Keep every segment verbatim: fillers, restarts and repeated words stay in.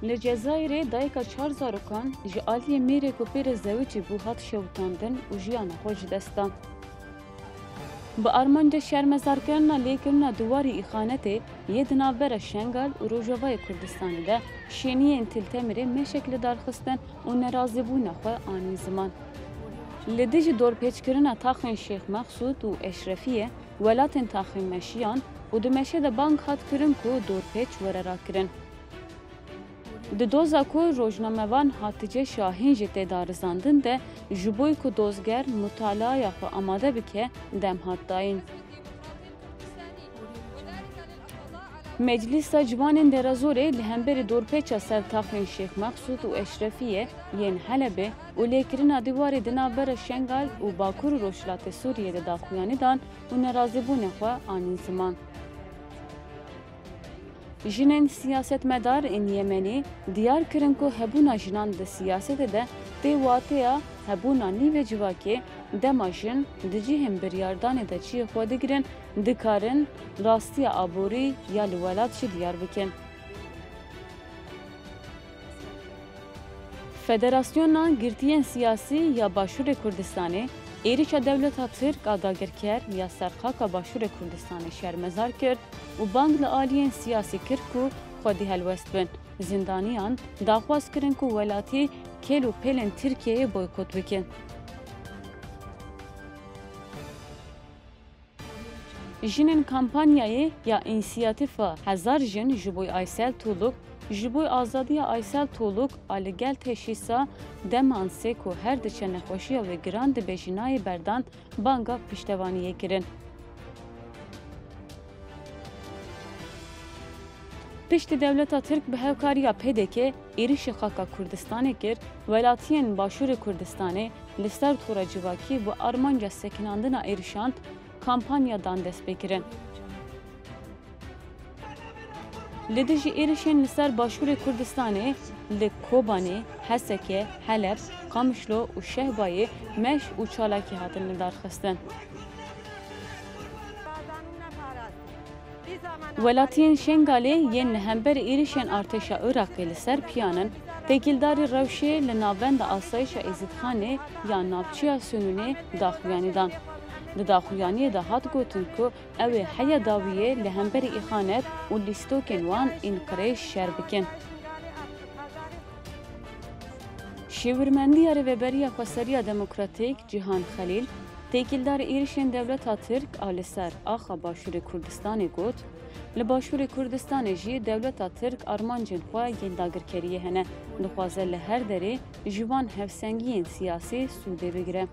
Li Cezayirê dayika çar zarokan ji aliyê mêrê ku pê re zewicî bû hat şewitandin û jiyana xwe ji dest da. Bi armanca şermezarkirina lêkirina di warî îxanetê yê di navbera Şengal û Rojavayê Kurdistanê de şêniyên Til Temirê meşek li dar xistin û nerazîbûna xwe anîn ziman. Li dijî dorpêçkirina taxên Şêx Mexsûd û Eşrefiyê welatên taxê meşiyan û di meşê de bang hat kirin ku dorpêç were rakirin. Di doza ku rojnamevan Hatice Şahîn jî tê darizandin de, ji bo ku dozger mutalaya xwe amade bike, dem hat dayîn. Meclîsa Ciwanên Derezorê li hemberî dorpêça ser taxên Şêx Mexsûd û Eşrefiyê yên Helebê û lêkirina dîwarê di navbera Şengal û Bakur û Rojhilatê Sûriyê de daxuyanî dan û nerazîbûnê xwe anîn ziman. Jinên siyasetmedar ên Yemenî diyar kirin ku hebûna jinan di siyasetê de tê wateya hebûna nîvecivakê, dema jin di cihên biryardanê de cihê xwe digirin, dikarin rastiya aborî ya li welat jî diyar bikin. Federasyona Girtiyên Siyasî ya Başûrê Kurdistanê êrişa dewleta Tirk a dagirker ya ser xaka Başûrê Kurdistanê şermezar kir û bang li aliyên siyasî kir ku xwedî helwest bin, zîndaniyan daxwaz kirin ku welatî kêl û pêlên Tirkiyeyê boykot bikin. Jinên kampanyayê ya Însiyatîfa Hezar Jin ji bo Aysel Toluk, ji bo azadiya Aysel Toluk a li gel teşhîsa Demansê ku her diçe nexweşiya wê giran dibe jî nayê berdan, banga piştevaniyê kirin. Piştî dewleta Tirk bi hevkariya P D K êrişî xaka Kurdistanê kir, welatiyên Başûrê Kurdistanê li ser tora civakî bi armanca sekinandina êrişan kampanya dan destpêkirin. Li dijî êrişên li ser Başûrê Kurdistanê li Kobanê, Heseke, Heleb, Qamişlo û Şehbayê meş û çalakî hatin lidarxistin. Welatiyên Şengalê yên li hember êrişên artêşa Iraqê li ser piyan in, têkildarî rewşê li Navenda Asayişa Êzîdxanê ya navçeya Sinûnê daxuyanî dan. Di daxuyaniyê de hat gotin ku ew ê heya dawiyê li hemberî îxanet û lîstokên wan ên qirêj şer bikin. Şêwirmendiya Rêveberiya Xweseriya Demokratîk Cîhan Xelîl, têkildarî êrişên dewleta Tirk a li ser axa Başûrê Kurdistanê got, li Başûrê Kurdistanê jî dewleta Tirk armancên xwe yên dagirkeriyê hene, dixwaze li her derê ji van hevsengiyên siyasî sûdê bigire.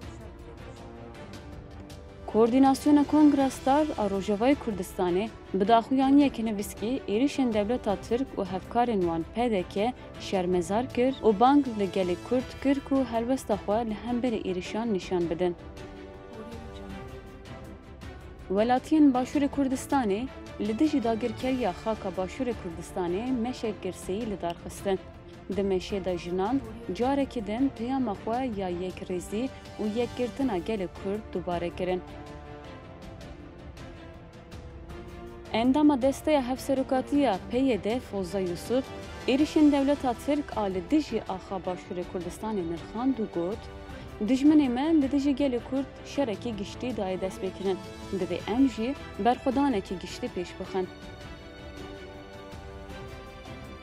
Koordînasyona Kongra Star a Rojavayê Kurdistanê bi daxuyaniyeke nivîskî êrişên dewleta Tirk û hevkarên wan P D K şermezar kir û bang li gelê Kurd kir ku helwesta xwe li hemberî êrişan nîşan bidin. Welatiyên Başûrê Kurdistanê li dijî dagirkeriya xaka Başûrê Kurdistanê meşek girseyî li dar xistin. Di meşê de jinan carekî din peyama xwe ya yekrêzî û yekgirtina gelê Kurd dubare kirin. Endama Desteya Hevserokatî ya P Y D Foza Yusuf, êrişên dewleta Tirk a li dijî axa Başûrê Kurdistanê nirxand û got, Dijminê me li dijî gelê Kurd şerekî giştî daye destpêkirin. Divê em jî berxwedanekî giştî pêş bixin.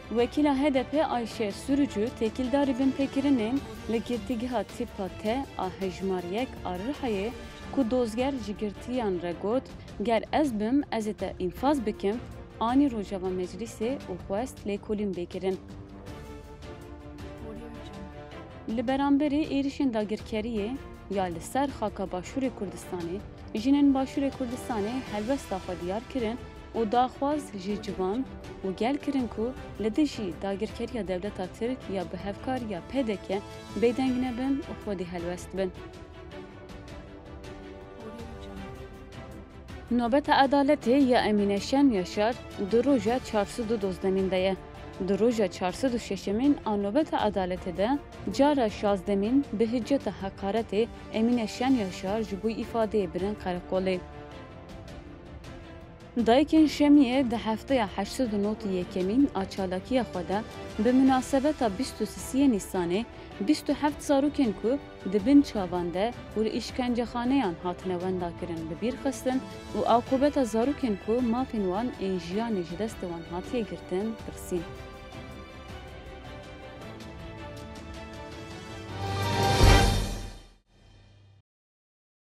Wekîla H D P Ayşe Sürücü têkildarî binpêkirinên li Girtîgeha Tîpa T a Hejmar yek a Rihayê ku dozger ji girtiyan re got, Ger ez bim, ez ê te înfaz bikim, anî rojeva meclîsê û xwest lêkolîn bê kirin. Li beramberî êrişên dagirkeriyê ya li ser xaka Başûrê Kurdistanê, jinên Başûrê Kurdistanê helwesta xwe diyar kirin û daxwaz ji ciwan û gel kirin ku li dijî dagirkeriya dewleta Tirk ya bi hevkariya P D K bêdeng nebin û xwedî helwest bin. Nobeta edaletê ya Emîne Şen Yaşar di roja çar sed û dozdemîn de ye. Di roja çar sed û şeşemîn a nobeta edaletê de cara şazdemîn bi hiceta heqaretê Emîne Şen Yaşar ji bo îfadeyê birin qereqolê. Dayikên Şemiyê di hefteya heşt sed û nod û yekemîn a çalakiya xwe de bi munasebeta bîst û sisiyê Nîsanê bîst û heft zarokên ku di bin çavan de û li îşkencexaneyan hatine wendakirin bi bîr xistin û aqûbeta zarokên ku mafên wan ên jiyanê ji destê wan hatiye girtin pirsîn.